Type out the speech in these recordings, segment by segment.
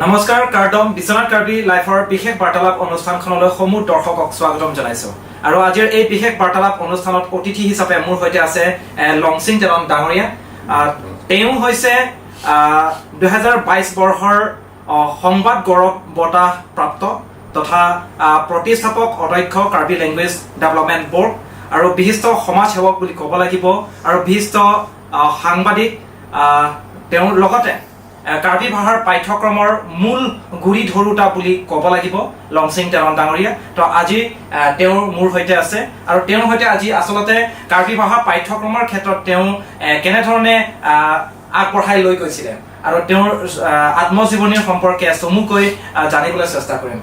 নমস্কাৰ, কাৰ্ডম বিশ্বনাথ কাৰ্বি লাইফৰ বিশেষ বাৰ্তালাপ অনুষ্ঠানখনলৈ সমূহ দৰ্শকক স্বাগতম জনাইছো। আৰু আজিৰ এই বিশেষ বাৰ্তালাপ অনুষ্ঠানত অতিথি হিচাপে মোৰ সৈতে আছে লংচিং তেৰন ডাঙৰীয়া। তেওঁ হৈছে 2022 বৰ্ষৰ সংবাদ গৌৰৱ বঁটা প্ৰাপ্ত তথা প্ৰতিষ্ঠাপক অধ্যক্ষ কাৰ্বি লেংগুৱেজ ডেভেলপমেণ্ট বৰ্ড আৰু বিশিষ্ট সমাজ সেৱক বুলি ক'ব লাগিব আৰু বিশিষ্ট সাংবাদিক। তেওঁৰ লগতে কাৰ্বি ভাষাৰ পাঠ্যক্ৰমৰ মূল গুৰি ধৰোতা বুলি ক'ব লাগিব লংচিং তেৰন ডাঙৰীয়া। তো আজি তেওঁৰ মোৰ সৈতে আছে আৰু তেওঁৰ সৈতে আজি আচলতে কাৰ্বি ভাষা পাঠ্যক্ৰমৰ ক্ষেত্ৰত তেওঁ কেনেধৰণে আগবঢ়াই লৈ গৈছিলে আৰু তেওঁৰ আত্মজীৱনীৰ সম্পৰ্কে চমুকৈ জানিবলৈ চেষ্টা কৰিম।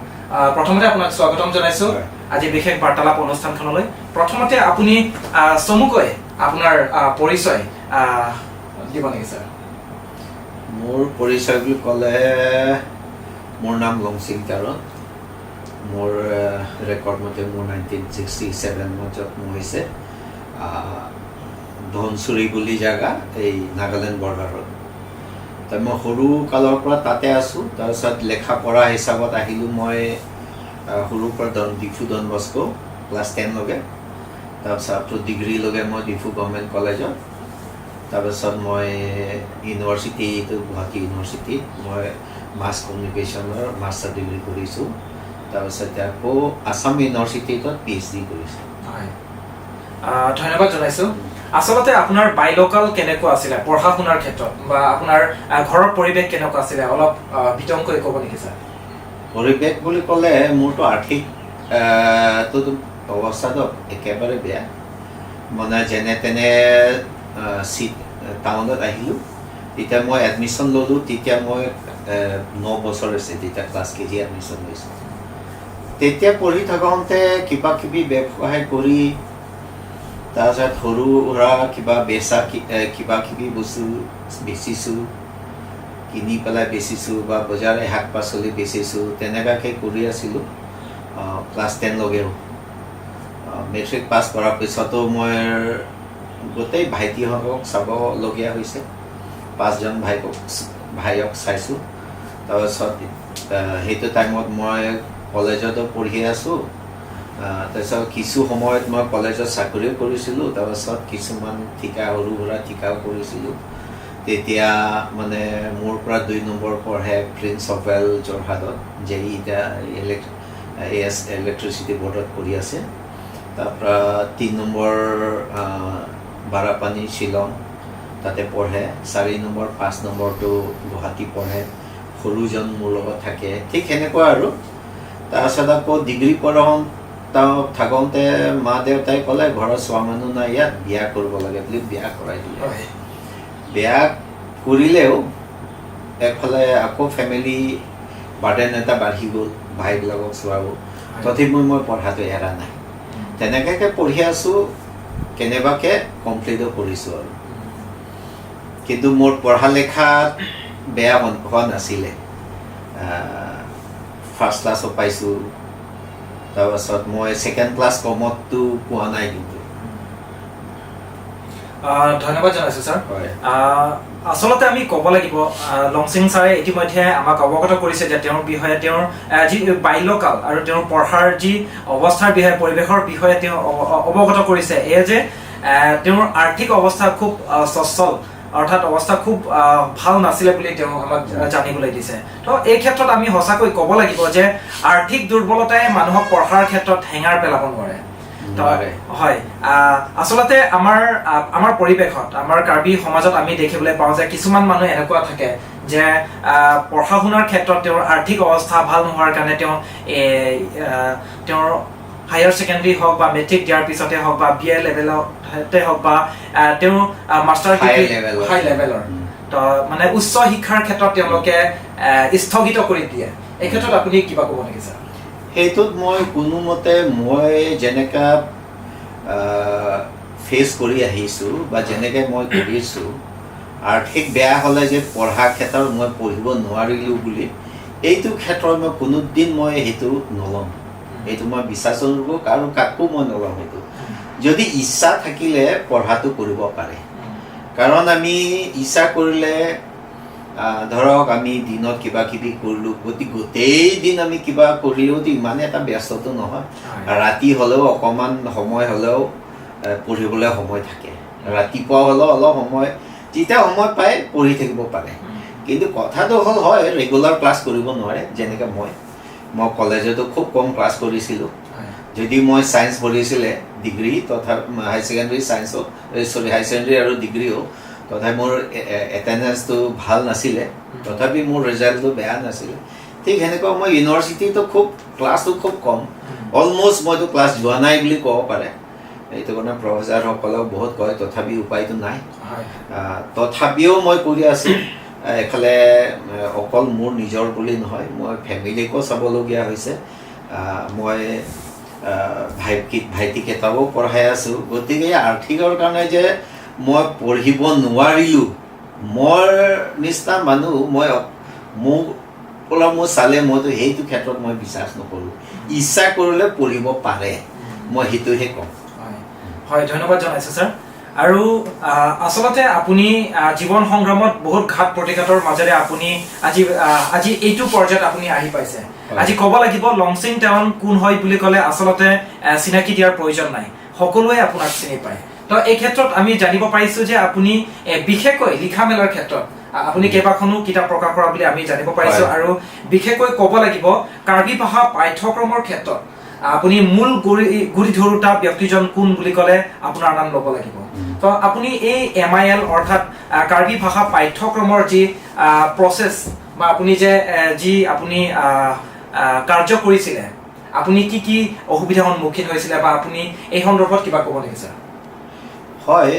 প্ৰথমতে আপোনাক স্বাগতম জনাইছো আজি বিশেষ বাৰ্তালাপ অনুষ্ঠানখনলৈ। প্ৰথমতে আপুনি চমুকৈ আপোনাৰ পৰিচয় দিব নেকি ছাৰ? মোৰ পৰিচয় বুলি ক'লে মোৰ নাম লংচিং তেৰন। মোৰ ৰেকৰ্ড মতে মোৰ 1967ত জন্ম হৈছে ধনচুৰি বুলি জেগা, এই নাগালেণ্ড বৰ্ডাৰত। তাত মই সৰু কালৰ পৰা তাতে আছোঁ। তাৰপিছত লেখা পঢ়া হিচাপত আহিলোঁ মই সৰুৰ পৰা ডিফু ডন বস্কো ক্লাছ 10লৈকে। তাৰপিছত আপ টু ডিগ্ৰীলৈকে মই ডিফু গভৰ্ণমেণ্ট কলেজত। তাৰপিছত মই ইউনিভাৰ্চিটি, এইটো গুৱাহাটী ইউনিভাৰ্চিটিত মই মাছ কমিউনিকেশ্যনৰ মাষ্টাৰ ডিগ্ৰী কৰিছোঁ। তাৰপিছতে আকৌ আছাম ইউনিভাৰ্চিটিত পিএইচডি কৰিছোঁ। হয়, ধন্যবাদ জনাইছো। আচলতে আপোনাৰ বাল্যকাল কেনেকুৱা আছিলে পঢ়া শুনাৰ ক্ষেত্ৰত বা আপোনাৰ ঘৰৰ পৰিৱেশ কেনেকুৱা আছিলে, অলপ বিতংকৈ ক'ব নেকি ছাৰ? পৰিৱেশ বুলি ক'লে মোৰতো আৰ্থিক তো অৱস্থাটো একেবাৰে বেয়া। মানে যেনে তেনে চিট টাউনত আহিলোঁ। তেতিয়া মই এডমিশ্যন ল'লোঁ, তেতিয়া মই 9 বছৰ হৈছে। তেতিয়া ক্লাছ কেজি এডমিশ্যন লৈছোঁ। তেতিয়া পঢ়ি থাকোঁতে কিবা কিবি ব্যৱসায় কৰি, তাৰপিছত সৰু সুৰা কিবা বেচা কিবা কিবি বস্তু বেচিছোঁ, কিনি পেলাই বেচিছোঁ বা বজাৰে শাক পাচলি বেচিছোঁ, তেনেকুৱাকৈ কৰি আছিলোঁ ক্লাছ 10লৈকেও। মেট্ৰিক পাছ কৰাৰ পিছতো মই গোটেই ভাইটিহঁতক চাবলগীয়া হৈছে। পাঁচজন ভাইক চাইছোঁ। তাৰপিছত সেইটো টাইমত মই কলেজতো পঢ়ি আছোঁ। তাৰপিছত কিছু সময়ত মই কলেজত চাকৰিও কৰিছিলোঁ। তাৰপিছত কিছুমান ঠিকা, সৰু সুৰা ঠিকাও কৰিছিলোঁ। তেতিয়া মানে মোৰ পৰা 2 নম্বৰ পঢ়ে প্ৰিন্স অফ ৱেল যোৰহাটত, যে এতিয়া এ এছ ইলেক্ট্ৰিচিটি বৰ্ডত কৰি আছে। তাৰপৰা 3 নম্বৰ বাৰাপানী শ্বিলং, তাতে পঢ়ে। 4 নম্বৰ, 5 নম্বৰটো গুৱাহাটী পঢ়ে। সৰুজন মোৰ লগত থাকে। ঠিক সেনেকুৱা আৰু। তাৰপিছত আকৌ ডিগ্ৰী পঢ়া থাকোঁতে মা দেউতাই ক'লে, ঘৰত চোৱা মানুহ নাই ইয়াত, বিয়া কৰিব লাগে বুলি বিয়া কৰাই দিলে। বিয়া কৰিলেও এফালে আকৌ ফেমিলি বাৰ্ডেন এটা বাঢ়ি গ'ল, ভাইবিলাকক চোৱাব। তথাপিও মই পঢ়াটো এৰা নাই। তেনেকুৱাকৈ পঢ়ি আছোঁ, কেনেবাকৈ কমপ্লিটো কৰিছোঁ আৰু। কিন্তু মোৰ পঢ়া লিখাত বেয়া হোৱা নাছিলে। ফাৰ্ষ্ট ক্লাছো পাইছোঁ। তাৰপাছত মই ছেকেণ্ড ক্লাছ কমতটো পোৱা নাই কিন্তু। ধন্যবাদ জনাইছো ছাৰ। হয়। আচলতে আমি ক'ব লাগিব, লংচিং ছাৰে ইতিমধ্যে আমাক অৱগত কৰিছে যে তেওঁৰ বিষয়ে, তেওঁৰ যি বাল্যকাল আৰু তেওঁৰ পঢ়াৰ যি অৱস্থাৰ বিষয়ে, পৰিৱেশৰ বিষয়ে তেওঁ অৱগত কৰিছে এয়ে যে তেওঁৰ আৰ্থিক অৱস্থা খুব সচ্ছল, অৰ্থাৎ অৱস্থা খুব ভাল নাছিলে বুলি তেওঁ আমাক জানিবলৈ দিছে। তো এই ক্ষেত্ৰত আমি সঁচাকৈ ক'ব লাগিব যে আৰ্থিক দুৰ্বলতাই মানুহক পঢ়াৰ ক্ষেত্ৰত হেঙাৰ পেলাব নোৱাৰে। তো নোৱাৰে। হয়, আচলতে আমাৰ পৰিৱেশত, আমাৰ কাৰ্বি সমাজত আমি দেখিবলৈ পাওঁ যে কিছুমান মানুহ এনেকুৱা থাকে যে পঢ়া শুনাৰ ক্ষেত্ৰত তেওঁৰ আৰ্থিক অৱস্থা ভাল নোহোৱাৰ কাৰণে তেওঁ তেওঁৰ হায়াৰ ছেকেণ্ডেৰী হওক বা মেট্ৰিক দিয়াৰ পিছতে হওক বা বি এ লেভেলতে হওক বা তেওঁ মাষ্টাৰ High degree level ত। হাই লেভেলৰ, তো মানে উচ্চ শিক্ষাৰ ক্ষেত্ৰত তেওঁলোকে স্থগিত কৰি দিয়ে। এই ক্ষেত্ৰত আপুনি কিবা ক'ব নেকি ছাৰ? সেইটোত মই কোনোমতে মই যেনেকা ফেচ কৰি আহিছোঁ বা যেনেকৈ মই কৰিছোঁ, আৰ্থিক বেয়া হ'লে যে পঢ়া ক্ষেত্ৰত মই পঢ়িব নোৱাৰিলোঁ বুলি, এইটো ক্ষেত্ৰত মই কোনোদিন মই সেইটো নল'ম। এইটো মই বিশ্বাস নকৰোঁ আৰু কাকো মই নল'ম সেইটো। যদি ইচ্ছা থাকিলে পঢ়াটো কৰিব পাৰে। কাৰণ আমি ইচ্ছা কৰিলে ধৰক আমি দিনত কিবা কিবি কৰিলোঁ, গতিকে গোটেই দিন আমি কিবা কৰিলেওতো ইমান এটা ব্যস্তটো নহয়। ৰাতি হ'লেও অকণমান সময় হ'লেও পঢ়িবলৈ সময় থাকে, ৰাতিপুৱা হ'লেও অলপ সময়, যেতিয়া সময় পায় পঢ়ি থাকিব পাৰে। কিন্তু কথাটো হ'ল হয়, ৰেগুলাৰ ক্লাছ কৰিব নোৱাৰে। যেনেকৈ মই মই কলেজতো খুব কম ক্লাছ কৰিছিলোঁ। যদি মই ছায়েন্স পঢ়িছিলে ডিগ্ৰী তথা হাই ছেকেণ্ডেৰী ছায়েন্সো, চৰি, হাই ছেকেণ্ডেৰী আৰু ডিগ্ৰীও, তথাপি মোৰ এটেণ্ডেঞ্চটো ভাল নাছিলে, তথাপি মোৰ ৰিজাল্টটো বেয়া নাছিলে। ঠিক সেনেকুৱা মই ইউনিভাৰ্চিটিটো খুব ক্লাছটো খুব কম, অলমষ্ট মইতো ক্লাছ যোৱা নাই বুলি ক'ব পাৰে। এইটো কাৰণে প্ৰফেচাৰসকলেও বহুত কয়, তথাপি উপায়টো নাই। তথাপিও মই কৰি আছোঁ। এইফালে অকল মোৰ নিজৰ বুলি নহয়, মই ফেমিলিকো চাবলগীয়া হৈছে। মই ভাইটিকেইটাও পঢ়াই আছোঁ। গতিকে এই আৰ্থিকৰ কাৰণে যে মই পঢ়িব নোৱাৰিলোঁ, মোৰ নিচিনা মানুহ মই মোক অলপ মোৰ চালে, মইতো সেইটো ক্ষেত্ৰত মই বিশ্বাস নকৰোঁ। ইচ্ছা কৰিলে পঢ়িব পাৰে, মই সেইটোহে ক'ম। হয় হয়, ধন্যবাদ জনাইছোঁ ছাৰ। আৰু আচলতে আপুনি জীৱন সংগ্ৰামত বহুত ঘাত প্ৰতিঘাতৰ মাজেৰে আপুনি আজি এইটো পৰ্যায়ত আপুনি আহি পাইছে। আজি ক'ব লাগিব, লংচিং টেৰন কোন হয় বুলি ক'লে আচলতে চিনাকি দিয়াৰ প্ৰয়োজন নাই, সকলোৱে আপোনাক চিনি পায়। তো এই ক্ষেত্ৰত আমি জানিব পাৰিছো যে আপুনি বিশেষকৈ লিখা মেলাৰ ক্ষেত্ৰত আপুনি কেইবাখনো কিতাপ প্ৰকাশ কৰা বুলি আমি জানিব পাৰিছো। আৰু বিশেষকৈ ক'ব লাগিব, কাৰ্বি ভাষা পাঠ্যক্ৰমৰ ক্ষেত্ৰত আপুনি মূল গুৰি ধৰোতা ব্যক্তিজন কোন বুলি ক'লে আপোনাৰ নাম ল'ব লাগিব। তো আপুনি এই এমআইএল অৰ্থাৎ কাৰ্বি ভাষা পাঠ্যক্ৰমৰ যি প্ৰচেছ বা আপুনি যে যি আপুনি আহ, আহ, কাৰ্য কৰিছিলে, আপুনি কি কি অসুবিধাৰ সন্মুখীন হৈছিলে বা আপুনি এই সন্দৰ্ভত কিবা ক'ব নেকি ছাৰ? হয়,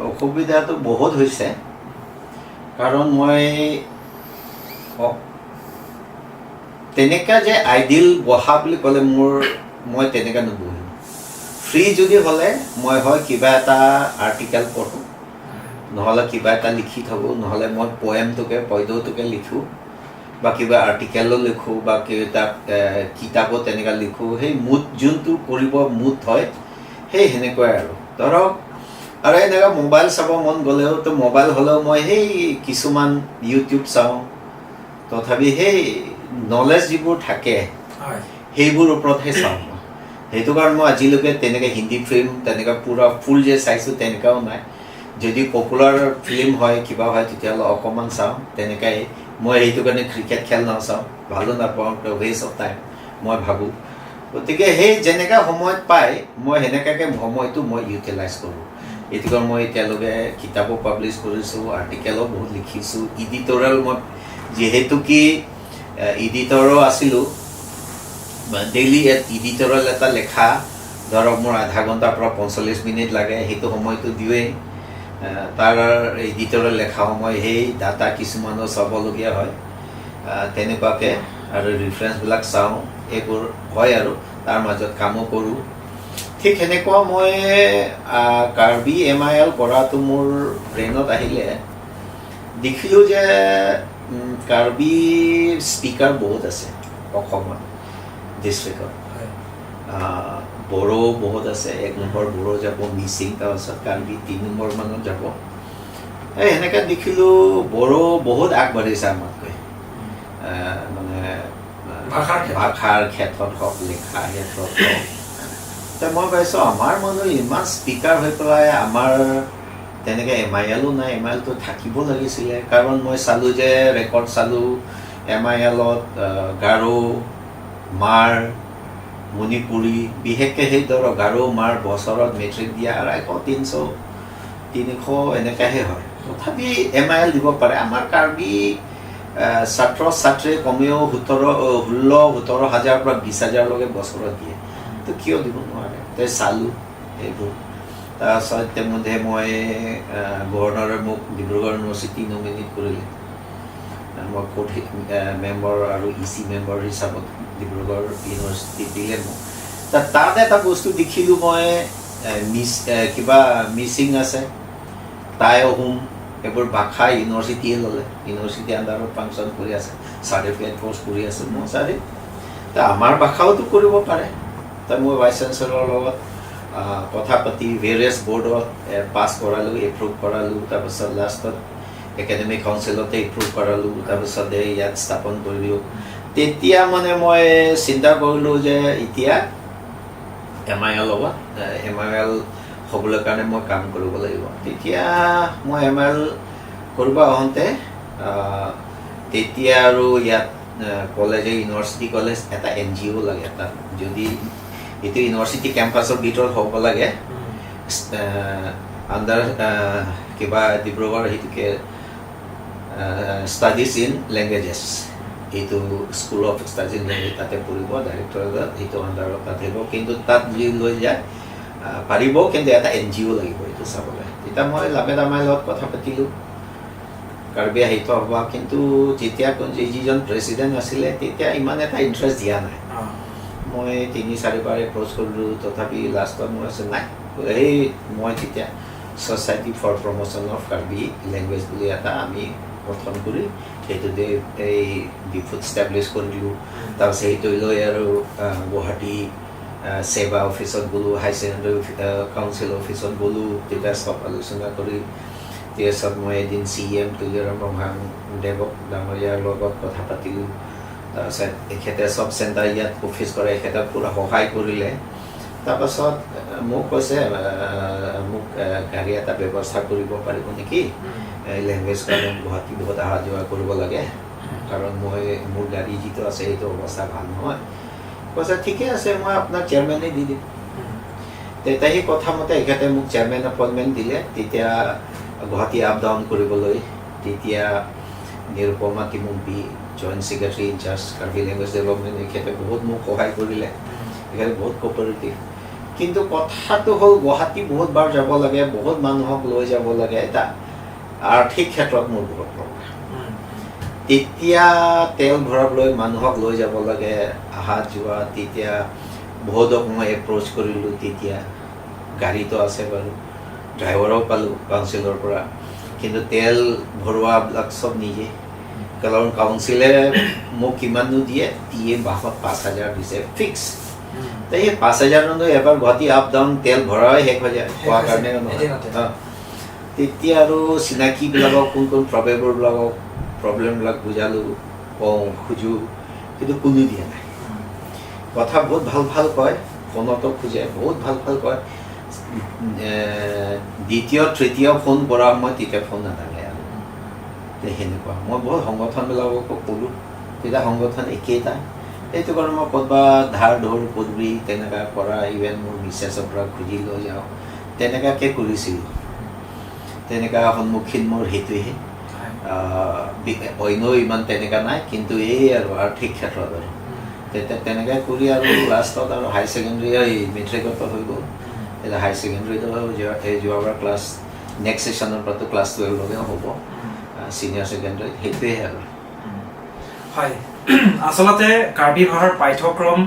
অসুবিধাটো বহুত হৈছে, কাৰণ মই তেনেকা যে আইডিল বহা বুলি ক'লে মই তেনেকা নবহোঁ। ফ্ৰী যদি হ'লে মই হয় কিবা এটা আৰ্টিকেল পঢ়োঁ, নহ'লে কিবা এটা লিখি থাকোঁ, নহ'লে মই পয়েমটোকে পদ্যটোকে লিখোঁ বা কিবা আৰ্টিকেলো লিখোঁ বা কিতাপো তেনেকা লিখোঁ। সেই মুড যোনটো কৰিব মুড হয়, সেই সেনেকুৱাই। আৰু ধৰক আৰু এনেকুৱা মোবাইল চাব মন গ'লেও তো মোবাইল হ'লেও মই সেই কিছুমান ইউটিউব চাওঁ, তথাপি সেই নলেজ যিবোৰ থাকে সেইবোৰ ওপৰতহে চাওঁ মই। সেইটো কাৰণে মই আজিলৈকে তেনেকৈ হিন্দী ফিল্ম তেনেকুৱা পূৰা ফুল যে চাইছোঁ তেনেকুৱাও নাই। যদি পপুলাৰ ফিল্ম হয়, কিবা হয়, তেতিয়াহ'লে অকণমান চাওঁ তেনেকাই। মই সেইটো কাৰণে ক্ৰিকেট খেল নাচাওঁ, ভালো নাপাওঁ, ৱেষ্ট অফ টাইম মই ভাবোঁ। গতিকে সেই যেনেকা সময়ত পায়, মই সেনেকুৱাকৈ সময়টো মই ইউটিলাইজ কৰোঁ। এইটো কাৰণে মই এতিয়ালৈকে কিতাপো পাব্লিছ কৰিছোঁ, আৰ্টিকেলো বহুত লিখিছোঁ, ইডিটৰিয়েল মই যিহেতু কি এডিটৰো আছিলোঁ, ডেইলি এডিটৰিয়েল এটা লেখা ধৰক মোৰ আধা ঘণ্টাৰ পৰা 45 মিনিট লাগে, সেইটো সময়টো দিওঁৱেই। তাৰ এডিটৰিয়েল লেখা সময় সেই ডাটা কিছুমানো চাবলগীয়া হয়, তেনেকুৱাকৈ আৰু ৰিফাৰেঞ্চবিলাক চাওঁ, এইবোৰ হয় আৰু তাৰ মাজত কামো কৰোঁ। ঠিক সেনেকুৱা মই কাৰ্বি এমআইএল কৰাটো মোৰ ব্ৰেইনত আহিলে, দেখিলোঁ যে কাৰ্বি স্পীকাৰ বহুত আছে অসমত ডিষ্ট্ৰিক্টত, বড়ো বহুত আছে, এক নম্বৰ বড়ো যাব, মিচিং, তাৰপাছত কাৰ্বি তিনি নম্বৰ মানত যাব। এই সেনেকৈ দেখিলোঁ বড়ো বহুত আগবাঢ়িছে আমাতকৈ, মানে ভাষাৰ ক্ষেত্ৰত। ভাষাৰ ক্ষেত্ৰত হওক, লেখা ক্ষেত্ৰত হওক। তে মই পাইছোঁ আমাৰ মানুহ ইমান স্পীকাৰ হৈ পেলাই আমাৰ তেনেকৈ এমআইএলো নাই। এমআইএলটো থাকিব লাগিছিলে, কাৰণ মই চালোঁ যে ৰেকৰ্ড চালোঁ, এমআইএলত গাৰো, মাৰ, মণিপুৰী, বিশেষকৈ সেই ধৰক গাৰো, মাৰ বছৰত মেট্ৰিক দিয়া 250, 300, 300 এনেকুৱাহে হয়, তথাপি এমআইএল দিব পাৰে। আমাৰ কাৰ্বি ছাত্ৰ ছাত্ৰীয়ে কমেও 17, 16, 17 হাজাৰৰ পৰা 20 হাজাৰলৈকে বছৰত দিয়ে, তো কিয় দিব নোৱাৰে? তে চালোঁ এইবোৰ। তাৰপাছত ইতিমধ্যে মই গভৰ্ণৰে মোক ডিব্ৰুগড় ইউনিভাৰ্চিটি নমিনেট কৰিলে। মই কোৰ্ট মেম্বাৰ আৰু ইচি মেম্বাৰ হিচাপত ডিব্ৰুগড় ইউনিভাৰ্চিটি দিলে মোক। তাত এটা বস্তু দেখিলোঁ মই, কিবা মিচিং আছে, টাই আহোম, এইবোৰ ভাষা ইউনিভাৰ্চিটিয়ে ল'লে, ইউনিভাৰ্চিটি আণ্ডাৰত ফাংচন কৰি আছে, চাৰ্টিফিকেট কৰ্চ কৰি আছে। মই চাৰি আমাৰ ভাষাওতো কৰিব পাৰে। তাত মই ভাইচ চেঞ্চেলৰৰ লগত কথা পাতি ভেৰিয়াছ বৰ্ডত পাছ কৰালোঁ, এপ্ৰুভ কৰালোঁ। তাৰপাছত লাষ্টত একাডেমিক কাউন্সিলতে এপ্ৰুভ কৰালোঁ, তাৰপিছতে ইয়াত স্থাপন কৰিলোঁ। তেতিয়া মানে মই চিন্তা কৰিলোঁ যে এতিয়া এম I L লগত এম I L হ'বলৈ কাৰণে মই কাম কৰিব লাগিব। তেতিয়া মই এম I L কৰিব আহোঁতে তেতিয়া আৰু ইয়াত কলেজে, ইউনিভাৰ্চিটি কলেজ এটা এন জি অ' লাগে। তাত যদি এইটো ইউনিভাৰ্চিটি কেম্পাছৰ ভিতৰত হ'ব লাগে, আণ্ডাৰ কিবা ডিব্ৰুগড় সেইটোকে ষ্টাডিজ ইন লেংগুৱেজেছ, এইটো school of studies in language তাতে পঢ়িব, ডাইৰেক্টৰেট সেইটো আণ্ডাৰত তাত থাকিব। কিন্তু তাত যদি লৈ যায় পাৰিব, কিন্তু এটা এন জি অ' লাগিব এইটো চাবলৈ। তেতিয়া মই লামে দামাইৰ লগত কথা পাতিলোঁ, কাৰ্বি সাহিত্য সভা। কিন্তু যেতিয়া যিজন প্ৰেচিডেণ্ট আছিলে, তেতিয়া ইমান এটা ইণ্টাৰেষ্ট দিয়া নাই। মই তিনি চাৰিবাৰ এপ্ৰ'চ কৰিলোঁ, তথাপি লাষ্টত মই আছে নাই। সেই মই তেতিয়া Society for Promotion of Karbi Language বুলি এটা আমি গঠন কৰি সেইটোতে এই ডিফুত ষ্টেব্লিছ কৰিলোঁ। তাৰপিছত সেইটো লৈ আৰু গুৱাহাটী ছেবা অফিচত গ'লোঁ, হাই ছেকেণ্ডেৰী কাউন্সিল অফিচত গ'লোঁ। তেতিয়া চব আলোচনা কৰি তাৰপিছত মই এদিন চি এম তুলিৰাম ৰংহাং দেৱক ডাঙৰীয়াৰ লগত কথা পাতিলোঁ। তাৰপিছত এখেতে চব চেণ্টাৰ ইয়াত অফিচ কৰে, এখেতে পূৰা সহায় কৰিলে। তাৰপাছত মোক কৈছে, মোক গাড়ী এটা ব্যৱস্থা কৰিব পাৰিব নেকি, লেংগুৱেজ কাৰণে গুৱাহাটী বহুত অহা যোৱা কৰিব লাগে, কাৰণ মই মোৰ গাড়ী যিটো আছে সেইটো অৱস্থা ভাল নহয়। কৈছে, ঠিকে আছে, মই আপোনাক চেয়াৰমেনে দি দিম। তেতিয়া সেই কথা মতে এখেতে মোক চেয়াৰমেন এপইণ্টমেণ্ট দিলে। তেতিয়া গুৱাহাটী আপ ডাউন কৰিবলৈ তেতিয়া Nirupama তিমুম্পি, joint secretary in-charge Karbi Language Development, এখেতে বহুত মোক সহায় কৰিলে। এখেতে বহুত কোঅপাৰেটিভ। কিন্তু কথাটো হ'ল, গুৱাহাটী বহুত বাৰ যাব লাগে, বহুত মানুহক লৈ যাব লাগে, এটা আৰ্থিক ক্ষেত্ৰত মোৰ বহুত প্ৰব্লেম। তেতিয়া তেল ভৰাবলৈ মানুহক লৈ যাব লাগে, অহা যোৱা। তেতিয়া বহুতক মই এপ্ৰ'চ কৰিলোঁ। তেতিয়া গাড়ীটো আছে বাৰু, ড্ৰাইভাৰো পালোঁ কাউন্সিলৰ পৰা, কিন্তু তেল ভৰোৱাবিলাক চব নিজে, কাৰণ কাউন্সিলে মোক কিমাননো দিয়ে দিয়ে মাহত 5,000 দিছে ফিক্স। এই 5,000নো এবাৰ গুৱাহাটী আপ ডাউন তেল ভৰাই শেষ হৈ যায়, খোৱাৰ কাৰণে নহয়। এদিনতে। অ। তেতিয়া আৰু চিনাকিবিলাকক, কোন কোন প্ৰবেবলবিলাকক প্ৰব্লেমবিলাক বুজালোঁ, কওঁ, খোজোঁ, কিন্তু কোনো দিয়া নাই। কথা বহুত ভাল ভাল কয়, ফোনতো খোজে, বহুত ভাল ভাল কয়। দ্বিতীয় তৃতীয় ফোন কৰা সময়ত তেতিয়া ফোন নাথাকে আৰু। তে সেনেকুৱা মই বহুত সংগঠনবিলাককো ক'লোঁ, তেতিয়া সংগঠন একেইটা। সেইটো কাৰণে মই ক'ৰবাত ধাৰ ধৰ কৰি তেনেকুৱা কৰা, ইভেন মোৰ মিছেছৰ পৰা খুজি লৈ যাওঁ, তেনেকুৱাকৈ কৰিছিলোঁ। তেনেকুৱা সন্মুখীন মোৰ সেইটোহে। অন্য ইমান তেনেকুৱা নাই, কিন্তু এই আৰু আৰ্থিক ক্ষেত্ৰত আৰু তেতিয়া তেনেকৈ কৰি আৰু লাষ্টত আৰু হাই ছেকেণ্ডেৰী, এই মেট্ৰিকতো হৈ গ'ল। এতিয়া হাই ছেকেণ্ডেৰীটো এই যোৱাবাৰ ক্লাছ নেক্সট ছেশ্যনৰ পৰাতো ক্লাছ 12লৈকে হ'ব ছিনিয়ৰ ছেকেণ্ডেৰী, সেইটোৱে আৰু। হয়, আচলতে কাৰ্বি ভাষাৰ পাঠ্যক্ৰম,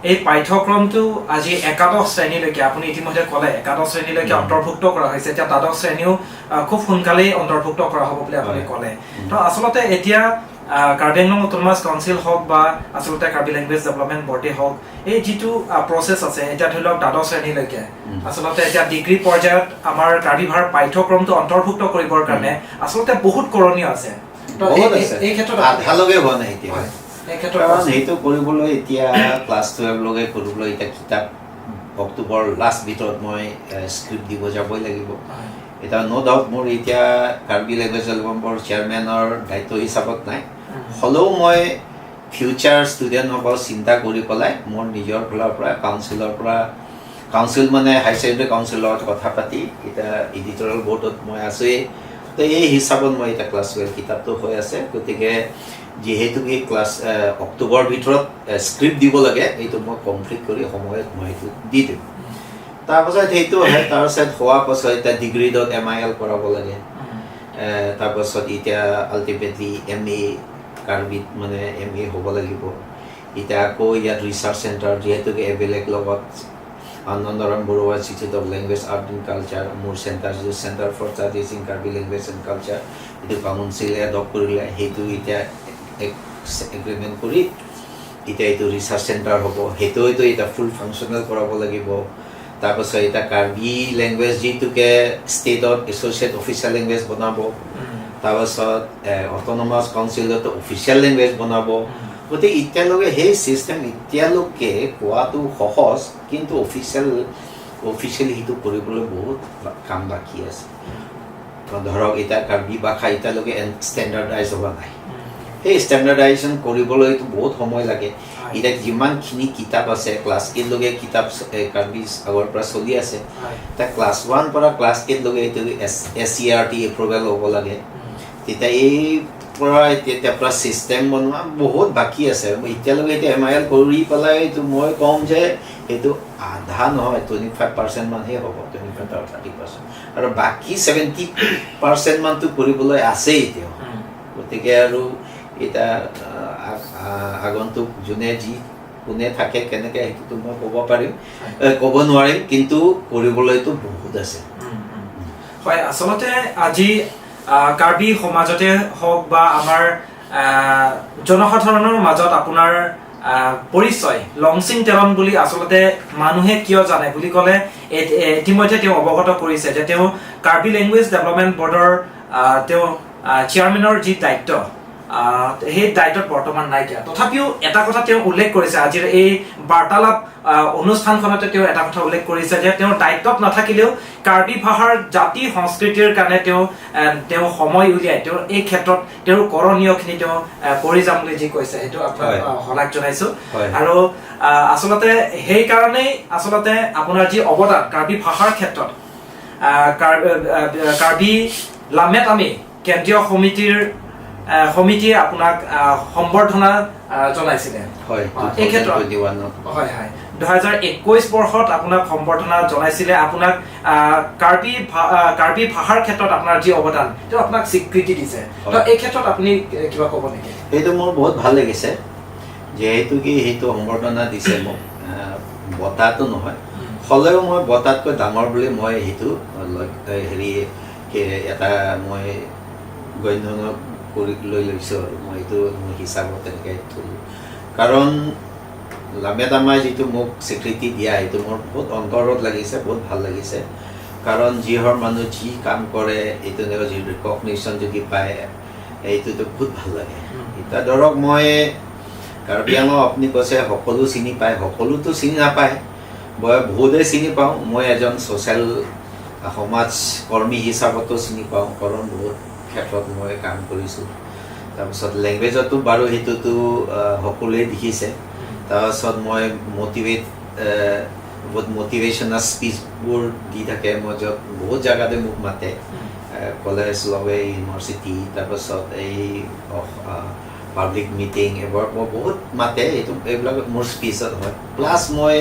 এই পাঠ্যক্ৰমটো আজি একাদশ শ্ৰেণীলৈকে, আপুনি ইতিমধ্যে ক'লে, একাদশ শ্ৰেণীলৈকে অন্তৰ্ভুক্ত কৰা হৈছে। এতিয়া দ্বাদশ শ্ৰেণীও খুব সোনকালেই অন্তৰ্ভুক্ত কৰা হ'ব বুলি আপুনি ক'লে। তো আচলতে এতিয়া কাৰ্বি আংলং অট'নমাছ কাউন্সিল হওক বা আচলতে কাৰ্বি লেংগুৱেজ ডেভেলপমেণ্ট বৰ্ডে হওক, এই যিটো প্ৰচেছ আছে, এতিয়া ধৰি লওক দ্বাদশ শ্ৰেণীলৈকে, আচলতে এতিয়া ডিগ্ৰী পৰ্যায়ত আমাৰ কাৰ্বি ভাষাৰ পাঠ্যক্ৰমটো অন্তৰ্ভুক্ত কৰিবৰ কাৰণে আচলতে বহুত কৰণীয় আছে। তো বহুত আছে। এই ক্ষেত্ৰত আধালৈকে হোৱা নাই এতিয়া। হয়, এই ক্ষেত্ৰত কাৰণ সেইটো কৰিবলৈ এতিয়া ক্লাছ 12লৈকে কৰিবলৈ এতিয়া কিতাপ অক্টোবৰ লাষ্ট ভিতৰত মই স্ক্ৰিপ্ট দিব যাবই লাগিব। এতিয়া ন' ডাউট, মোৰ এতিয়া কাৰ্বি লেংগুৱেজ এলবামৰ চেয়াৰমেনৰ দায়িত্ব হিচাপত নাই, হ'লেও মই ফিউচাৰ ষ্টুডেণ্টসকল চিন্তা কৰি পেলাই মোৰ নিজৰ ফালৰ পৰা, কাউন্সিলৰ পৰা, কাউন্সিল মানে হাই ছেকেণ্ডেৰী কাউন্সিলৰ লগত কথা পাতি, এতিয়া এডিটৰিয়েল বৰ্ডত মই আছোঁৱেই, তো এই হিচাপত মই এতিয়া ক্লাছ 12 কিতাপটো হৈ আছে। গতিকে যিহেতু কি ক্লাছ অক্টোবৰৰ ভিতৰত স্ক্ৰিপ্ট দিব লাগে, এইটো মই কমপ্লিট কৰি সময়ত মই সেইটো দি দিম। তাৰপাছত সেইটো আহে। তাৰপাছত হোৱাৰ পাছত এতিয়া ডিগ্ৰীত এম I L কৰাব লাগে। তাৰপাছত এতিয়া আল্টিমেটলি এম এ কাৰ্বিত মানে এম এ হ'ব লাগিব। এতিয়া আকৌ ইয়াত ৰিচাৰ্চ চেণ্টাৰ, যিহেতুকে এবেলেক লগত Anandaram Baruah Institute of Language, Art and Culture, মোৰ চেণ্টাৰ যিটো Centre for Studies in Karbi Language and Culture, এইটো কাউন্সিলে এডপ্ট কৰিলে। সেইটো এতিয়া এগ্ৰিমেণ্ট কৰি এতিয়া এইটো ৰিচাৰ্চ চেণ্টাৰ হ'ব, সেইটোৱেতো এতিয়া ফুল ফাংচনেল কৰাব লাগিব। তাৰপাছত এতিয়া কাৰ্বি লেংগুৱেজ যিটোকে ষ্টেটত এছ'চিয়েট অফিচিয়েল লেংগুৱেজ বনাব। তাৰপাছত অট'নমাছ কাউন্সিলতো অফিচিয়েল লেংগুৱেজ বনাব। গতিকে এতিয়ালৈকে সেই ছিষ্টেম এতিয়ালৈকে কোৱাটো সহজ, কিন্তু অফিচিয়েলি সেইটো কৰিবলৈ বহুত কাম বাকী আছে। ধৰক এতিয়া কাৰ্বি ভাষা এতিয়ালৈকে ষ্টেণ্ডাৰ্ডাইজ হোৱা নাই। সেই ষ্টেণ্ডাৰ্ডাইজেশ্যন কৰিবলৈতো বহুত সময় লাগে। এতিয়া যিমানখিনি কিতাপ আছে, ক্লাছ 8লৈকে কিতাপ কাৰ্বি আগৰ পৰা চলি আছে, এতিয়া ক্লাছ 1 পৰা ক্লাছ 8লৈকে এইটো SCERT approval হ'ব লাগে। তেতিয়া এই পৰা তেতিয়া পৰা ছিষ্টেম বনোৱা বহুত বাকী আছে। এতিয়ালৈকে এতিয়া MIL কৰি পেলাই এইটো মই ক'ম যে সেইটো আধা নহয়, 25% মানহে হ'ব, 25 আৰু 30%, আৰু বাকী 70% মানটো কৰিবলৈ আছেই এতিয়াও। গতিকে আৰু এতিয়া আগন্তুক যোনে যি কোনে থাকে কেনেকৈ সেইটোতো মই ক'ব পাৰিম, ক'ব নোৱাৰিম, কিন্তু কৰিবলৈতো বহুত আছে। হয়, আচলতে আজি কাৰ্বি সমাজতে হওক বা আমাৰ জনসাধাৰণৰ মাজত আপোনাৰ পৰিচয় লংচিং টেলন বুলি আচলতে মানুহে কিয় জানে বুলি ক'লে ইতিমধ্যে তেওঁ অৱগত কৰিছে যে তেওঁ কাৰ্বি লেংগুৱেজ ডেভেলপমেণ্ট বৰ্ডৰ তেওঁ চেয়াৰমেনৰ যি দায়িত্ব, সেই দায়িত্বত বৰ্তমান নাইকিয়া। তথাপিও এটা কথা তেওঁ উল্লেখ কৰিছে আজিৰ এই বাৰ্তালাপ অনুষ্ঠানখনতে, তেওঁ এটা কথা উল্লেখ কৰিছে যে তেওঁৰ দায়িত্বত নাথাকিলেও কাৰ্বি ভাষাৰ জাতি সংস্কৃতিৰ কাৰণে তেওঁ সময় উলিয়াই তেওঁ এই ক্ষেত্ৰত তেওঁৰ কৰণীয়খিনি তেওঁ কৰি যাম বুলি যি কৈছে, সেইটো আপোনাক শলাগ জনাইছো। আৰু আচলতে সেইকাৰণেই আচলতে আপোনাৰ যি অৱদান কাৰ্বি ভাষাৰ ক্ষেত্ৰত, কাৰ্বি লামেত আমি কেন্দ্ৰীয় সমিতিয়ে আপোনাক সম্বৰ্ধনা জনাইছিলে। এই ক্ষেত্ৰত 2021ত। হয়, 2021 বৰ্ষত আপোনাক সম্বৰ্ধনা জনাইছিলে। আপোনাক কাৰ্বি ভাষাৰ ক্ষেত্ৰত আপোনাৰ যি অৱদান, তেওঁ আপোনাক স্বীকৃতি দিছে। তো এই ক্ষেত্ৰত আপুনি কিবা ক'ব নেকি? সেইটো মোৰ বহুত ভাল লাগিছে, যিহেতু কি সেইটো সম্বৰ্ধনা দিছে মোক, বঁটাটো নহয় হ'লেও মই বঁটাতকৈ ডাঙৰ বুলি মই সেইটো হেৰি এটা মই গণ্য কৰি লৈ লৈছোঁ আৰু মই এইটো মোৰ হিচাপত তেনেকৈ থলোঁ, কাৰণ লামেদামাই যিটো মোক স্বীকৃতি দিয়া, সেইটো মোৰ বহুত অন্তৰত লাগিছে, বহুত ভাল লাগিছে। কাৰণ যিহৰ মানুহ যি কাম কৰে, এইটো যি ৰিকগনিশ্যন যদি পায়, এইটোতো বহুত ভাল লাগে। এতিয়া ধৰক মই কাৰ্বি আংলং আপুনি কৈছে সকলো চিনি পায়, সকলোতো চিনি নাপায়, মই বহুতেই চিনি পাওঁ। মই এজন ছ'চিয়েল সমাজ কৰ্মী হিচাপতো চিনি পাওঁ, কাৰণ বহুত ক্ষেত্ৰত মই কাম কৰিছোঁ। তাৰপিছত লেংগুৱেজতো বাৰু সেইটোতো সকলোৱে দেখিছে। তাৰপাছত মই বহুত মটিভেশ্যনেল স্পীচবোৰ দি থাকে। মই য'ত বহুত জেগাতে মোক মাতে, কলেজ লগে ইউনিভাৰ্চিটি, তাৰপাছত এই পাব্লিক মিটিং, এইবোৰ মই বহুত মাতে। এইটো এইবিলাক মোৰ স্পীচত হয়। প্লাছ মই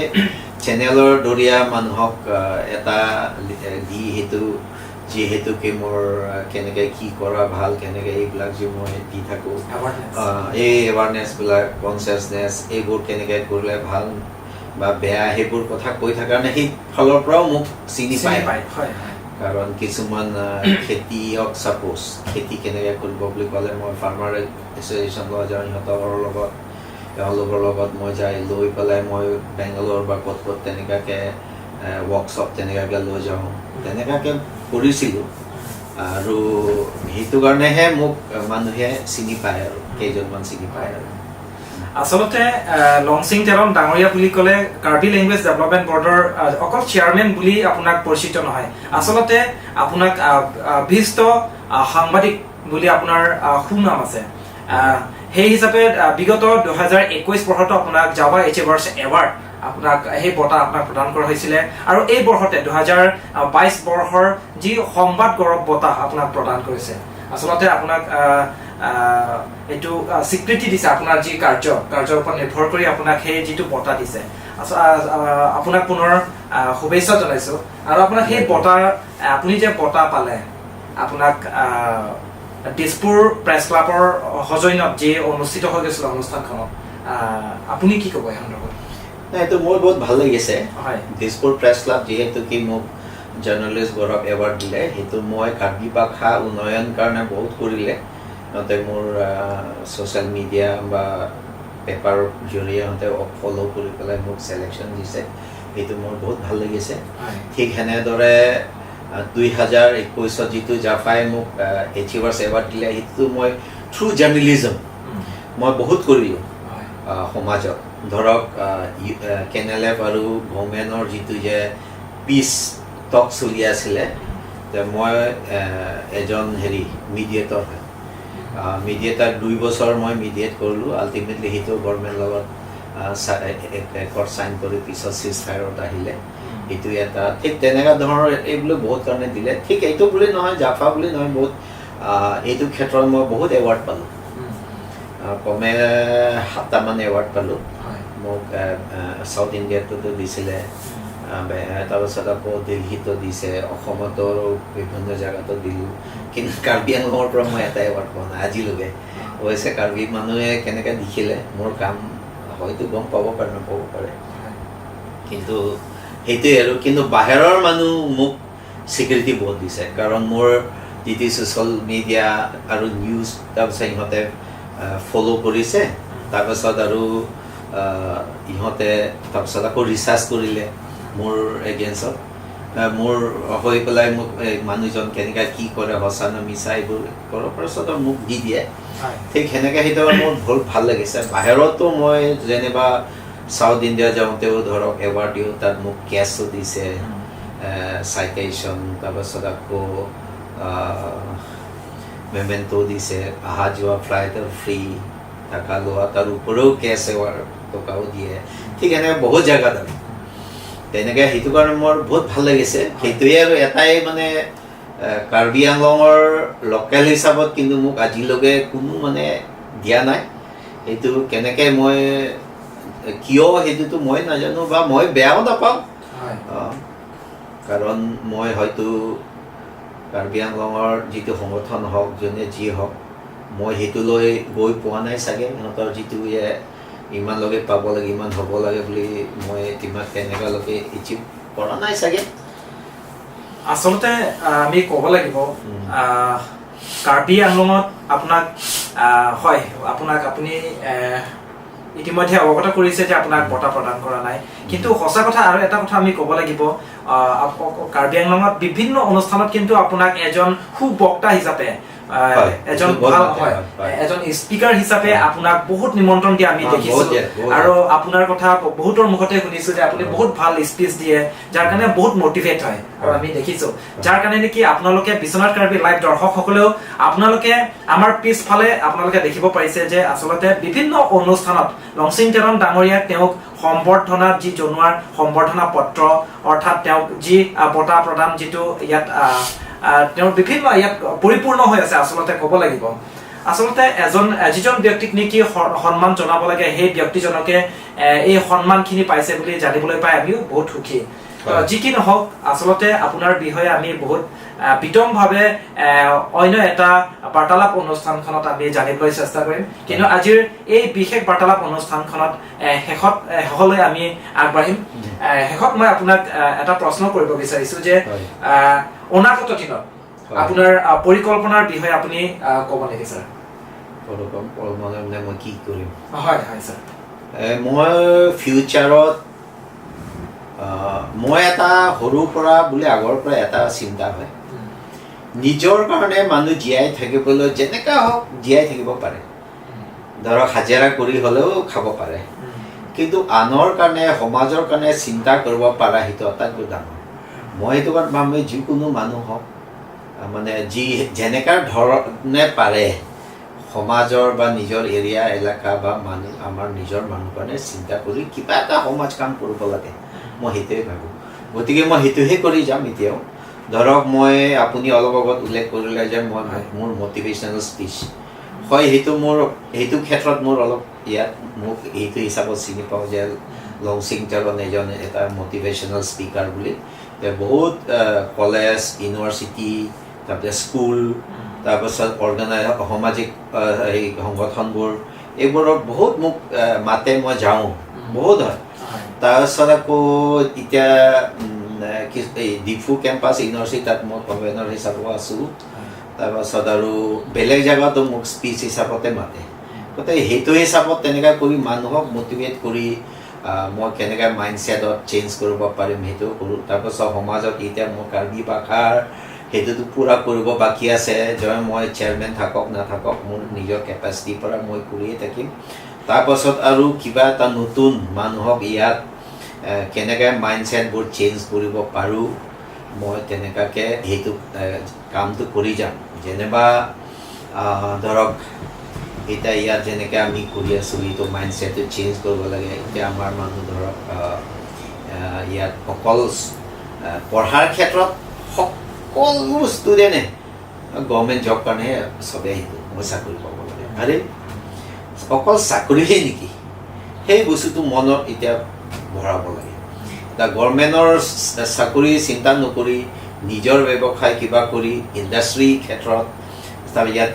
চেনেলৰ দৰিয়া মানুহক এটা দি সেইটো যিহেতুকে মোৰ কেনেকৈ কি কৰা ভাল, কেনেকৈ এইবিলাক যি মই দি থাকোঁ, এই এৱাৰনেছবিলাক, কনচিয়াছনেছ, এইবোৰ কেনেকৈ কৰিলে ভাল বা বেয়া, সেইবোৰ কথা কৈ থকাৰ কাৰণে সেই ফালৰ পৰাও মোক চিনি পায়। কাৰণ কিছুমান খেতিয়ক, ছাপ'জ খেতি কেনেকৈ কৰিব বুলি ক'লে মই ফাৰ্মাৰ এছ'চিয়েশ্যন লৈ যাওঁ, সিহঁতৰ লগত, তেওঁলোকৰ লগত মই যাই লৈ পেলাই মই বেংগলোৰ বা ক'ত ক'ত তেনেকুৱাকৈ ৱৰ্কশ্বপ তেনেকুৱাকৈ লৈ যাওঁ, তেনেকুৱাকৈ কৰিছিলোঁ। আৰু সেইটো কাৰণেহে মোক মানুহে চিনি পায় আৰু কেইজনমান চিনি পায়। আৰু আচলতে লংচিং টেলন ডাঙৰীয়া বুলি ক'লে কাৰ্বি লেংগুৱেজ ডেভেলপমেণ্ট বৰ্ডৰ অকল চেয়াৰমেন বুলি আপোনাক পৰিচিত নহয়, আচলতে আপোনাক বিশিষ্ট সাংবাদিক বুলি আপোনাৰ সুনাম আছে। সেই হিচাপে বিগত 2021 বৰ্ষতো আপোনাক জাৱা এচিভাৰ্ছ এৱাৰ্ড, আপোনাক সেই বঁটা আপোনাক প্ৰদান কৰা হৈছিলে আৰু এই বৰ্ষতে 2022 বৰ্ষৰ যি সংবাদ গৌৰৱ বঁটা আপোনাক প্ৰদান কৰিছে। আচলতে আপোনাক এইটো স্বীকৃতি দিছে, আপোনাৰ যি কাৰ্যৰ ওপৰত নিৰ্ভৰ কৰি আপোনাক সেই যিটো বঁটা দিছে। আপোনাক পুনৰ শুভেচ্ছা জনাইছো। আৰু আপোনাক সেই বঁটা, আপুনি যে বঁটা পালে, আপোনাক দিছপুৰ প্ৰেছ ক্লাবৰ সৌজন্যত যি অনুষ্ঠিত হৈ গৈছিলে অনুষ্ঠানখনত, আপুনি কি ক'ব এই সন্দৰ্ভত? নাই, এইটো মোৰ বহুত ভাল লাগিছে। দিছপুৰ প্ৰেছ ক্লাব যিহেতু কি মোক জাৰ্ণালিষ্ট গৌৰৱ এৱাৰ্ড দিলে, সেইটো মই কাৰ্বি ভাষা উন্নয়ন কাৰণে বহুত কৰিলে। সিহঁতে মোৰ ছ'চিয়েল মিডিয়া বা পেপাৰ জৰিয়তে সিহঁতে ফ'ল' কৰি পেলাই মোক চিলেকশ্যন দিছে, সেইটো মোৰ বহুত ভাল লাগিছে। ঠিক সেনেদৰে 2021ত যিটো জাফাই মোক এচিভাৰ্ছ এৱাৰ্ড দিলে, সেইটো মই থ্ৰু জাৰ্ণেলিজম মই বহুত কৰিলোঁ সমাজত। ধৰক কেনেলেফ আৰু গভৰ্ণমেণ্টৰ যিটো যে পিচ টক চলি আছিলে, যে মই এজন হেৰি মিডিয়েটৰ হয়, মিডিয়েটাৰ 2 বছৰ মই মিডিয়েট কৰিলোঁ। আল্টিমেটলি সেইটো গভৰ্ণমেণ্ট লগত একৰ্ড চাইন কৰি পিছত চিজ ফায়াৰত আহিলে। এইটো এটা ঠিক তেনেকুৱা ধৰণৰ এইবিলাক বহুত কাৰণে দিলে। ঠিক এইটো বুলি নহয়, জাফা বুলি নহয়, বহুত এইটো ক্ষেত্ৰত মই বহুত এৱাৰ্ড পালোঁ। কমে সাতটামান এৱাৰ্ড পালোঁ। মোক চাউথ ইণ্ডিয়াটোতো দিছিলে, তাৰপাছত আকৌ দিল্লীতো দিছে, অসমতো বিভিন্ন জেগাতো দিলোঁ। কিন্তু কাৰ্বি আংলঙৰ পৰা মই এটা এৱাৰ্ড পোৱা নাই আজিলৈকে। অৱশ্যে কাৰ্বি মানুহে কেনেকৈ দেখিলে মোৰ কাম হয়তো গম পাব পাৰে, নাপাব পাৰে, কিন্তু সেইটোৱে আৰু। কিন্তু বাহিৰৰ মানুহ মোক স্বীকৃতি বহুত দিছে, কাৰণ মোৰ যিটো ছ'চিয়েল মিডিয়া আৰু নিউজ, তাৰপিছত ইহঁতে ফ'ল' কৰিছে। তাৰপাছত আৰু ইহঁতে তাৰপিছত আকৌ ৰিচাৰ্চ কৰিলে মোৰ এগেইনষ্টত, মোৰ হৈ পেলাই মোক এই মানুহজন কেনেকৈ কি কৰে, সঁচা নে মিছা, এইবোৰ কৰাৰ পাছত মোক দি দিয়ে। ঠিক সেনেকৈ সেইটো মোৰ বহুত ভাল লাগিছে। বাহিৰতো মই যেনিবা চাউথ ইণ্ডিয়া যাওঁতেও ধৰক এৱাৰ্ড দিওঁ, তাত মোক কেছো দিছে, চাইটেশ্যন, তাৰপাছত আকৌ মেমেণ্টো দিছে, অহা যোৱা ফ্লাইটৰ ফ্ৰী, থকা লোৱা, তাৰ উপৰিও কেছ এৱাৰ্ড টকাও দিয়ে। ঠিক এনেকৈ বহুত জেগাত আৰু তেনেকৈ সেইটো কাৰণে মোৰ বহুত ভাল লাগিছে। সেইটোৱে আৰু এটাই মানে কাৰ্বি আংলঙৰ লোকেল হিচাপত কিন্তু মোক আজিলৈকে কোনো মানে দিয়া নাই। সেইটো কেনেকৈ মই কিয় সেইটোতো মই নাজানো বা মই বেয়াও নাপাওঁ। কাৰণ মই হয়তো কাৰ্বি আংলঙৰ যিটো সংগঠন হওক, যোনে যি হওক, মই সেইটো লৈ গৈ পোৱা নাই চাগে। সিহঁতৰ যিটো ইমানলৈকে পাব লাগে, ইমান হ'ব লাগে বুলি মই ইমান তেনেকুৱালৈকে এচিভ কৰা নাই চাগে। আচলতে আমি ক'ব লাগিব, কাৰ্বি আংলঙত আপোনাক হয়, আপোনাক আপুনি ইতিমধ্যে অৱগত কৰিছে যে আপোনাক বঁটা প্ৰদান কৰা নাই। কিন্তু সঁচা কথা আৰু এটা কথা আমি ক'ব লাগিব, কাৰ্বি আংলঙত বিভিন্ন অনুষ্ঠানত কিন্তু আপোনাক এজন সুবক্তা হিচাপে, এজন বহুত ভাল মাতে, হয়, হয়। এজন স্পীকাৰ হিচাপে আপোনাক বহুত নিমন্ত্ৰণ দিয়া আমি দেখিছো। বহুত দিয়ে, বহুত। আৰু আপোনাৰ কথা বহুতৰ মুখতে শুনিছো যে আপুনি বহুত ভাল স্পীচ দিয়ে, যাৰ কাৰণে বহুত মটিভেট হয়। আৰু আমি দেখিছো, যাৰ কাৰণে নেকি আপোনালোকে বিশ্বনাথ কাৰ্বি লাইভ দৰ্শকসকলেও আপোনালোকে আমাৰ পিছফালে আপোনালোকে দেখিব পাৰিছে যে আচলতে বিভিন্ন অনুষ্ঠানত লংচিং টেৰন ডাঙৰীয়াক তেওঁক সম্বৰ্ধনা যি জনোৱাৰ সম্বৰ্ধনা পত্ৰ, অৰ্থাৎ তেওঁক যি বঁটা প্ৰদান যিটো ইয়াত আহ, আহ, তেওঁৰ বিভিন্ন ইয়াত পৰিপূৰ্ণ হৈ আছে। আচলতে ক'ব লাগিব, আচলতে এজন যিজন ব্যক্তিক নেকি সন্মান জনাব লাগে, সেই ব্যক্তিজনকে এই সন্মানখিনি পাইছে বুলি জানিবলৈ পাই আমিও বহুত সুখী। যি কি নহওক, আচলতে আপোনাৰ বিষয়ে আমি বহুত বিতংভাৱে অন্য এটা বাৰ্তালাপ অনুষ্ঠানখনত আমি জানিবলৈ চেষ্টা কৰিম। কিন্তু আজিৰ এই বিশেষ বাৰ্তালাপ অনুষ্ঠানখনত শেষলৈ আমি আগবাঢ়িম। শেষত মই আপোনাক এটা প্ৰশ্ন কৰিব বিচাৰিছো যে অনাগত দিনত আপোনাৰ পৰিকল্পনাৰ বিষয়ে আপুনি ক'ব নেকি ছাৰ? মানে মই কি কৰিম? হয় হয় ছাৰ। মই ফিউচাৰত মই এটা সৰুৰ পৰা বুলি আগৰ পৰা এটা চিন্তা হয়, নিজৰ কাৰণে মানুহ জীয়াই থাকিবলৈ যেনেকা হওক জীয়াই থাকিব পাৰে, ধৰক হাজিৰা কৰি হ'লেও খাব পাৰে, কিন্তু আনৰ কাৰণে, সমাজৰ কাৰণে চিন্তা কৰিব পাৰা সেইটো আটাইতকৈ ডাঙৰ। মই সেইটো কাৰণে ভাবোঁ, যিকোনো মানুহ হওক, মানে যি যেনেকা ধৰণে পাৰে সমাজৰ বা নিজৰ এৰিয়া এলেকা বা মানুহ, আমাৰ নিজৰ মানুহ কাৰণে চিন্তা কৰি কিবা এটা সমাজ কাম কৰিব লাগে, মই সেইটোৱে ভাবোঁ। গতিকে মই সেইটোহে কৰি যাম এতিয়াও। ধৰক মই আপুনি অলপ আগত উল্লেখ কৰিলে যে মই মোৰ মটিভেশ্যনেল স্পীচ হয়, সেইটো মোৰ সেইটো ক্ষেত্ৰত মোৰ অলপ ইয়াত মোক সেইটো হিচাপত চিনি পাওঁ যে লংচিং টেৰন এজন এটা মটিভেশ্যনেল স্পীকাৰ বুলি। যে বহুত কলেজ, ইউনিভাৰ্চিটি, তাৰপিছত স্কুল, তাৰপাছত অৰ্গেনাইজ সামাজিক এই সংগঠনবোৰ, এইবোৰত বহুত মোক মাতে, মই যাওঁ, বহুত হয়। তাৰপিছত আকৌ এতিয়া এই ডিফু কেম্পাছ ইউনিভাৰ্চিটি, তাত মই কনভেনাৰ হিচাপেও আছোঁ। তাৰপাছত আৰু বেলেগ জেগাতো মোক স্পীচ হিচাপতে মাতে। গতিকে সেইটো হিচাপত তেনেকুৱা কৰি মানুহক মটিভেট কৰি মই কেনেকৈ মাইণ্ডছেটত চেঞ্জ কৰিব পাৰিম সেইটো কৰোঁ। তাৰপাছত সমাজত এতিয়া মই কাৰ্বি ভাষাৰ সেইটোতো পূৰা কৰিব বাকী আছে যে মই চেয়াৰমেন থাকক নাথাকক, মোৰ নিজৰ কেপাচিটিৰ পৰা মই কৰিয়ে থাকিম। তাৰপাছত আৰু কিবা এটা নতুন মানুহক ইয়াত কেনেকৈ মাইণ্ডছেটবোৰ চেঞ্জ কৰিব পাৰোঁ, মই তেনেকুৱাকৈ সেইটো কামটো কৰি যাম। যেনিবা ধৰক এতিয়া ইয়াত যেনেকৈ আমি কৰি আছোঁ, এইটো মাইণ্ডছেটটো চেঞ্জ কৰিব লাগে। এতিয়া আমাৰ মানুহ ধৰক ইয়াত অকল পঢ়াৰ ক্ষেত্ৰত সকলো ষ্টুডেণ্টে গভৰ্ণমেণ্ট জব কাৰণেহে চবেই আহিব, মই চাকৰি পাব লাগে। আৰে, অকল চাকৰিহে নেকি? সেই বস্তুটো মনত এতিয়া ভৰাব লাগে। এতিয়া গভৰ্ণমেণ্টৰ চাকৰি চিন্তা নকৰি নিজৰ ব্যৱসায় কিবা কৰি ইণ্ডাষ্ট্ৰী ক্ষেত্ৰত তাৰ ইয়াত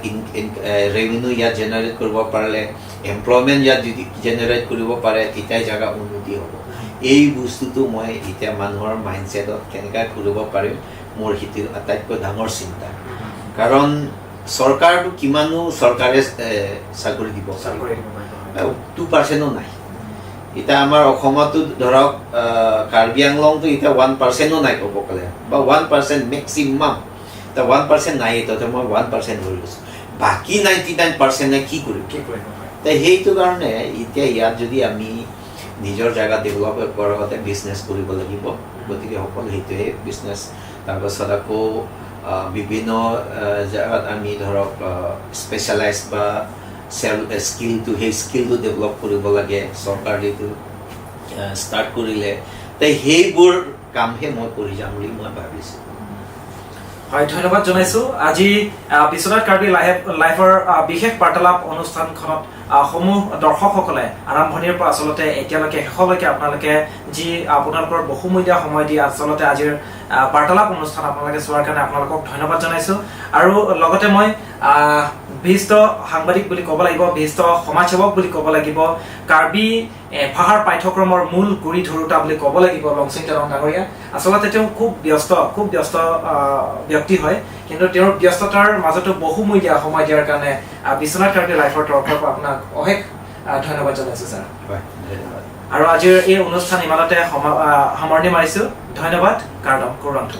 ৰেভিনিউ ইয়াত জেনেৰেট কৰিব পাৰিলে, এমপ্লয়মেণ্ট ইয়াত যদি জেনেৰেট কৰিব পাৰে, তেতিয়াই জেগা উন্নতি হ'ব। এই বস্তুটো মই এতিয়া মানুহৰ মাইণ্ডছেটত কেনেকৈ কৰিব পাৰিম, মোৰ সেইটো আটাইতকৈ ডাঙৰ চিন্তা। কাৰণ চৰকাৰটো কিমানো চৰকাৰে চাকৰি দিব পাৰিব? চাকৰি দিব পাৰিব, হয়। 2%-ও নাই। এতিয়া আমাৰ অসমতো ধৰক কাৰ্বি আংলংটো এতিয়া 1%-ও নাই ক'ব গ'লে, বা 1% মেক্সিমাম। এতিয়া 1% নাই, তাতে মই 1% ধৰি লৈছোঁ। বাকী 99%-এ কি কৰিব? কি কৰিব, হয়। তে সেইটো কাৰণে এতিয়া ইয়াত যদি আমি নিজৰ জেগা ডেভেলপ কৰাৰ বিজনেছ কৰিব লাগিব। গতিকে সকলো সেইটোৱে বিজনেছ। তাৰপাছত আকৌ বিভিন্ন জেগাত আমি ধৰক স্পেচিয়েলাইজ বা চেল স্কিলটো, সেই স্কিলটো ডেভেলপ কৰিব লাগে। চৰকাৰে যিটো ষ্টাৰ্ট কৰিলে, তে সেইবোৰ কামহে মই কৰি যাম বুলি মই ভাবিছোঁ। হয়, ধন্যবাদ জনাইছো। আজি বিশ্বনাথ কাৰ্বি লাইফৰ বিশেষ বাৰ্তালাপ অনুষ্ঠানখনত সমূহ দৰ্শকসকলে আৰম্ভণিৰ পৰা আচলতে এতিয়ালৈকে শেষলৈকে আপোনালোকে যি আপোনালোকৰ বহুমূলীয়া সময় দি আচলতে আজিৰ বাৰ্তালাপ অনুষ্ঠান আপোনালোকে চোৱাৰ কাৰণে আপোনালোকক ধন্যবাদ জনাইছো। আৰু লগতে মই বিশিষ্ট সাংবাদিক বুলি ক'ব লাগিব, বিশিষ্ট সমাজসেৱক বুলি ক'ব লাগিব, কাৰ্বি ভাষাৰ পাঠ্যক্ৰমৰ মূল গুৰি ধৰোতা বুলি ক'ব লাগিব লংচিং তেলং ডাঙৰীয়া। আচলতে তেওঁ খুব ব্যস্ত ব্যক্তি হয়, কিন্তু তেওঁৰ ব্যস্ততাৰ মাজতো বহুমূলীয়া সময় দিয়াৰ কাৰণে বিশ্বনাথ কাৰ্বি লাইফৰ তৰফৰ পৰা আপোনাক অশেষ ধন্যবাদ জনাইছো ছাৰ। হয়, ধন্যবাদ। আৰু আজিৰ এই অনুষ্ঠান ইমানতে সামৰণি মাৰিছো। ধন্যবাদ। কাৰ্ডম কৰোণটো।